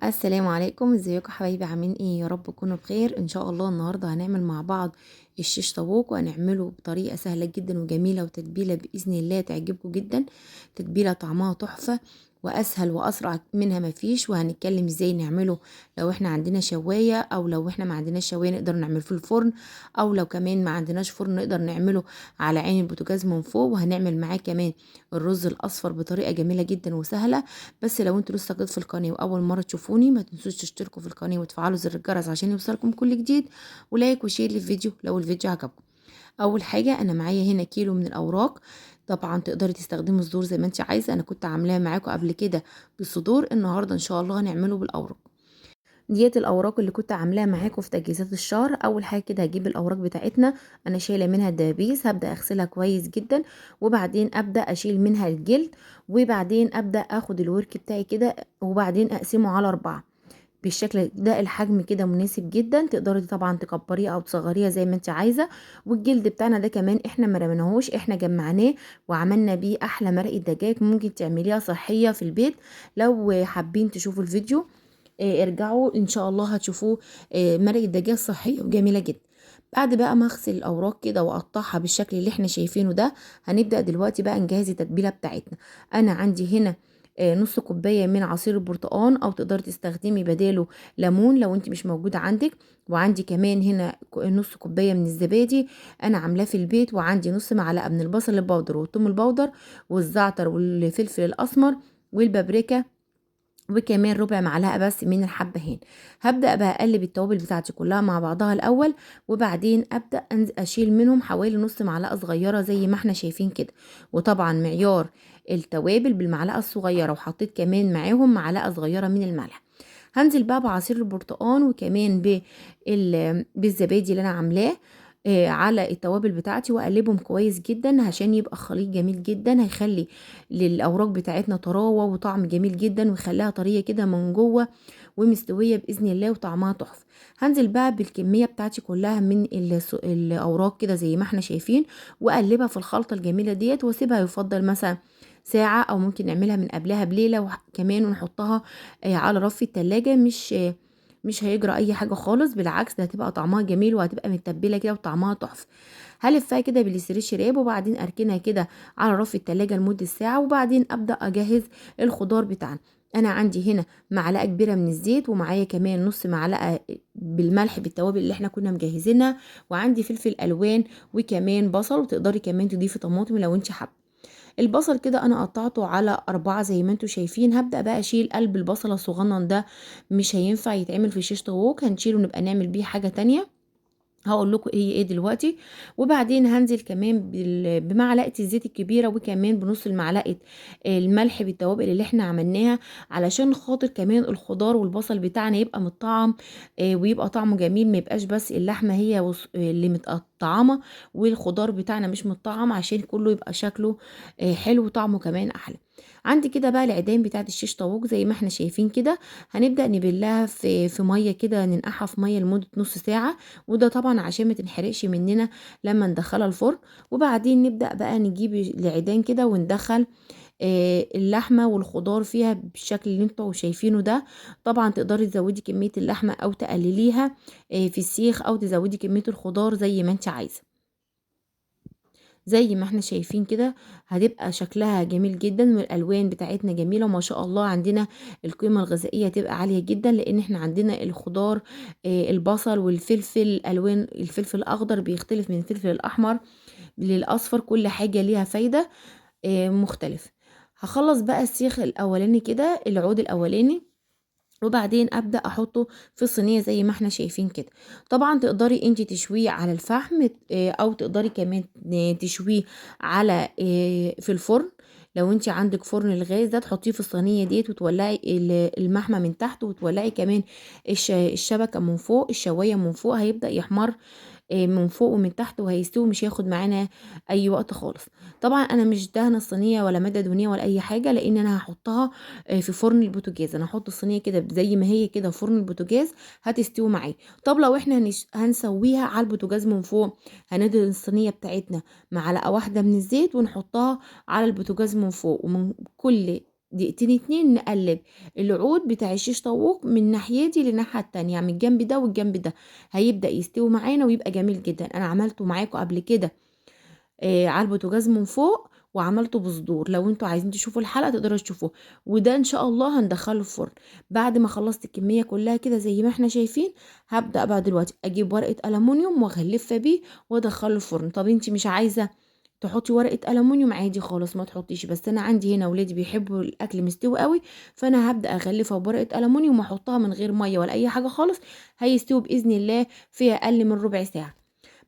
السلام عليكم، ازيكم حبايبي؟ عاملين ايه؟ يا رب تكونوا بخير ان شاء الله. النهارده هنعمل مع بعض الشيش طاووق، وهنعمله بطريقة سهلة جدا وجميلة وتتبيله باذن الله تعجبكم جدا. تتبيله طعمها تحفة واسهل واسرع منها مفيش. وهنتكلم ازاي نعمله لو احنا عندنا شوايه، او لو احنا ما عندناش شوايه نقدر نعمله في الفرن، او لو كمان ما عندناش فرن نقدر نعمله على عين البوتاجاز من فوق. وهنعمل معاه كمان الرز الاصفر بطريقة جميلة جدا وسهلة. بس لو انتوا لسه جديد في القناة واول مرة تشوفوني، ما تنسوش تشتركوا في القناة وتفعلوا زر الجرس عشان يوصلكم كل جديد، و like و share للفيديو لو الفيديو عجبكم. اول حاجة انا معايا هنا كيلو من الاوراق، طبعا تقدري تستخدمي الصدور زي ما انت عايزه، انا كنت عاملاه معاكم قبل كده بالصدور، النهارده ان شاء الله هنعمله بالاوراق. ديت الاوراق اللي كنت عاملاها معاكم في تجهيزات الشهر. اول حاجة كده هجيب الاوراق بتاعتنا، انا شايله منها الدبابيس، هبدا اغسلها كويس جدا، وبعدين ابدا اشيل منها الجلد، وبعدين ابدا اخد الورك بتاعي كده، وبعدين اقسمه على 4 بالشكل ده. الحجم كده مناسب جدا، تقدري طبعا تكبريه او تصغريه زي ما انت عايزه. والجلد بتاعنا ده كمان احنا ما رميناهوش، احنا جمعناه وعملنا بيه احلى مرقه دجاج ممكن تعمليها صحية في البيت. لو حابين تشوفوا الفيديو ارجعوا ان شاء الله هتشوفوه، مرقه دجاج صحية وجميلة جدا. بعد بقى ما اغسل الاوراق كده واقطعها بالشكل اللي احنا شايفينه ده، هنبدا دلوقتي بقى نجهز التتبيله بتاعتنا. انا عندي هنا نص كوباية من عصير البرتقال، او تقدري تستخدمي بداله ليمون لو انت مش موجودة عندك. وعندي كمان هنا نص كوباية من الزبادي انا عاملاه في البيت، وعندي نص معلقه من البصل البودر والثوم البودر والزعتر والفلفل الاسمر والبابريكا، وكمان ربع معلقه بس من الحبهان. هبدا بقى اقلب التوابل بتاعتي كلها مع بعضها الاول، وبعدين ابدا اشيل منهم حوالي نص معلقه صغيرة زي ما احنا شايفين كده. وطبعا معيار التوابل بالمعلقه الصغيرة، وحطيت كمان معاهم معلقه صغيرة من الملح. هنزل بقى بعصير البرتقال وكمان بالزبادي اللي انا عاملاه على التوابل بتاعتي، واقلبهم كويس جدا عشان يبقى خليط جميل جدا، هيخلي للاوراق بتاعتنا طراوه وطعم جميل جدا، ويخليها طرية كده من جوه ومستويه باذن الله وطعمها تحفة. هنزل بقى بالكمية بتاعتي كلها من الاوراق كده زي ما احنا شايفين، واقلبها في الخلطة الجميلة ديت، واسيبها يفضل مثلا ساعة، او ممكن نعملها من قبلها بليلة كمان، ونحطها على رف التلاجة. مش هيجرى اي حاجة خالص، بالعكس ده هتبقى طعمها جميل وهتبقى متبله كده وطعمها تحفة. هلفها كده بال stretch wrap، وبعدين اركنها كده على رف التلاجة لمدة ساعة، وبعدين ابدا اجهز الخضار بتاعنا. انا عندي هنا معلقه كبيرة من الزيت، ومعايا كمان نص معلقه بالملح بالتوابل اللي احنا كنا مجهزينها، وعندي فلفل الوان وكمان بصل، وتقدري كمان تضيفي طماطم لو انت حابة. البصل كده انا قطعته على 4 زي ما انتوا شايفين. هبدأ بقى اشيل قلب البصلة الصغنن ده، مش هينفع يتعمل في شيش طاووق، هنشيله ونبقى نعمل بيه حاجة تانية هقول لكم ايه ايه دلوقتي. وبعدين هنزل كمان بمعلقه الزيت الكبيرة، وكمان بنص المعلقة الملح بالتوابل اللي احنا عملناها، علشان خاطر كمان الخضار والبصل بتاعنا يبقى متطعم، ويبقى طعمه جميل، ما يبقاش بس اللحمة هي اللي متطعمه والخضار بتاعنا مش متطعم، عشان كله يبقى شكله حلو وطعمه كمان احلى. عندي كده بقى العيدان بتاعت الشيش طاووق زي ما احنا شايفين كده، هنبدأ نبلها في مية كده، ننقعها في مية لمدة نص ساعة، وده طبعا عشان ما تنحرقش مننا لما ندخلها الفرن. وبعدين نبدأ بقى نجيب العيدان كده وندخل اللحمة والخضار فيها بالشكل اللي انتوا شايفينه ده. طبعا تقدري تزودي كمية اللحمة او تقلليها، في السيخ، او تزودي كمية الخضار زي ما انت عايزة. زي ما احنا شايفين كده هتبقى شكلها جميل جدا، والالوان بتاعتنا جميلة وما شاء الله. عندنا القيمة الغذائية هتبقى عالية جدا، لان احنا عندنا الخضار، البصل والفلفل، الوان الفلفل الاخضر بيختلف من الفلفل الاحمر للاصفر، كل حاجة ليها فايده، مختلف. هخلص بقى السيخ الاولاني كده، العود الاولاني، وبعدين ابدا احطه في الصينية زي ما احنا شايفين كده. طبعا تقدري انت تشويه على الفحم، او تقدري كمان تشويه في الفرن. لو انت عندك فرن الغاز ده تحطيه في الصينية ديت، وتولعي المحمى من تحت، وتولعي كمان الشبكة من فوق، الشوايه من فوق، هيبدا يحمر، من فوق ومن تحت وهيستوي، مش هياخد معانا اي وقت خالص. طبعا انا مش دهنه الصينية ولا مادة دهنية ولا اي حاجة، لان انا هحطها، في فرن البوتاجاز. انا هحط الصينية كده زي ما هي كده في فرن البوتاجاز هتستوي معايا. طب لو احنا هنسويها على البوتاجاز من فوق، هندهن الصينية بتاعتنا معلقه واحدة من الزيت ونحطها على البوتاجاز من فوق، ومن كل دقيقتين 2 نقلب العود بتاع الشيش طاووق من ناحيتي للناحيه التانية، يعني من الجنب ده والجنب ده، هيبدا يستوي معانا ويبقى جميل جدا. انا عملته معاكم قبل كده على البوتاجاز من فوق، وعملته بصدور، لو انتوا عايزين تشوفوا الحلقة تقدروا تشوفوه. وده ان شاء الله هندخله الفرن. بعد ما خلصت الكمية كلها كده زي ما احنا شايفين، هبدا بقى دلوقتي اجيب ورقة الومنيوم واغلفها بيه وادخله الفرن. طب انت مش عايزه تحطي ورقة الومنيوم عادي خالص ما تحطيش، بس انا عندي هنا ولادي بيحبوا الاكل مستوي قوي، فانا هبدا اغلفها بورقه الومنيوم واحطها من غير مية ولا اي حاجة خالص، هيستوي باذن الله في اقل من ربع ساعة.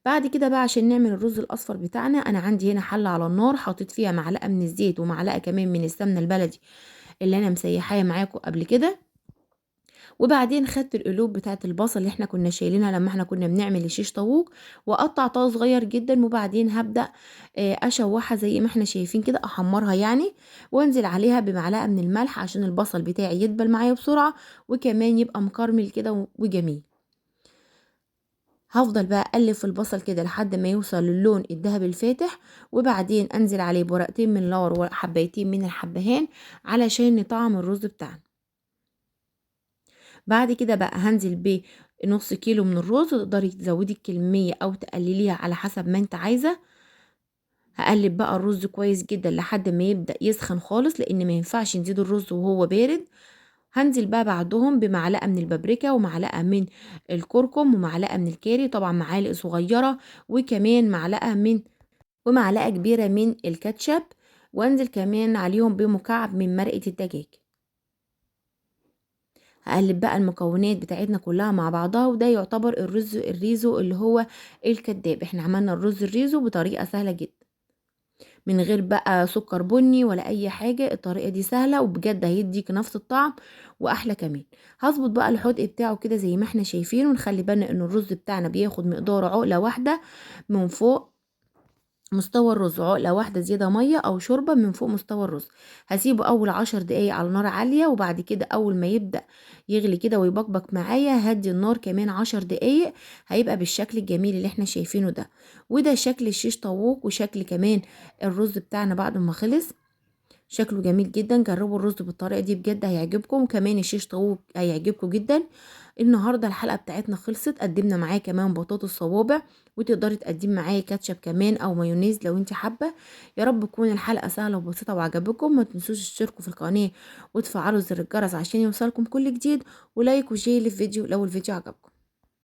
بعد كده بقى عشان نعمل الرز الاصفر بتاعنا، انا عندي هنا حله على النار حطيت فيها معلقه من الزيت ومعلقة كمان من السمنة البلدي اللي انا مسيحاها معاكم قبل كده، وبعدين خدت القلوب بتاعه البصل اللي احنا كنا شايلينها لما احنا كنا بنعمل الشيش طاووق وقطعتها صغير جدا، وبعدين هبدا اشوحها زي ما احنا شايفين كده، احمرها يعني، وانزل عليها بمعلقه من الملح عشان البصل بتاعي يدبل معايا بسرعة، وكمان يبقى مكرمل كده وجميل. هفضل بقى اقلب في البصل كده لحد ما يوصل للون الذهبي الفاتح، وبعدين انزل عليه بورقتين من لور وحبايتين من الحبهان علشان نطعم الرز بتاعنا. بعد كده بقى هنزل بنص كيلو من الرز، تقدري تزودي الكمية او تقلليها على حسب ما انت عايزه. هقلب بقى الرز كويس جدا لحد ما يبدا يسخن خالص، لان ما ينفعش نزيد الرز وهو بارد. هنزل بقى بعدهم بمعلقه من البابريكا ومعلقة من الكركم ومعلقة من الكاري، طبعا معالق صغيرة، وكمان معلقه من ومعلقة كبيرة من الكاتشب، وانزل كمان عليهم بمكعب من مرقه الدجاج. هقلب بقى المكونات بتاعتنا كلها مع بعضها، وده يعتبر الرز الريزو اللي هو الكداب. احنا عملنا الرز الريزو بطريقة سهلة جدا من غير بقى سكر بني ولا اي حاجة، الطريقة دي سهلة وبجد هيديك نفس الطعم واحلى كمان. هظبط بقى الحدق بتاعه كده زي ما احنا شايفين، ونخلي بالنا ان الرز بتاعنا بياخد مقدار عقله واحدة من فوق مستوى الرز، عقله واحدة زيادة مية او شوربة من فوق مستوى الرز. هسيبه اول 10 دقايق على نار عالية، وبعد كده اول ما يبدا يغلي كده ويبقبق معايا هدي النار كمان 10 دقايق، هيبقى بالشكل الجميل اللي احنا شايفينه ده. وده شكل الشيش طاووق وشكل كمان الرز بتاعنا بعد ما خلص، شكله جميل جدا. جربوا الرز بالطريقة دي بجد هيعجبكم، وكمان الشيش طاووق هيعجبكم جدا. النهارده الحلقة بتاعتنا خلصت، قدمنا معاه كمان بطاطس صوابع، وتقدري تقدمي معاه كاتشب كمان او مايونيز لو انت حابة. يا رب تكون الحلقة سهلة وبسيطة وعجبكم. ما تنسوش تشتركوا في القناة وتفعلوا زر الجرس عشان يوصلكم كل جديد، و like و share للفيديو لو الفيديو عجبكم.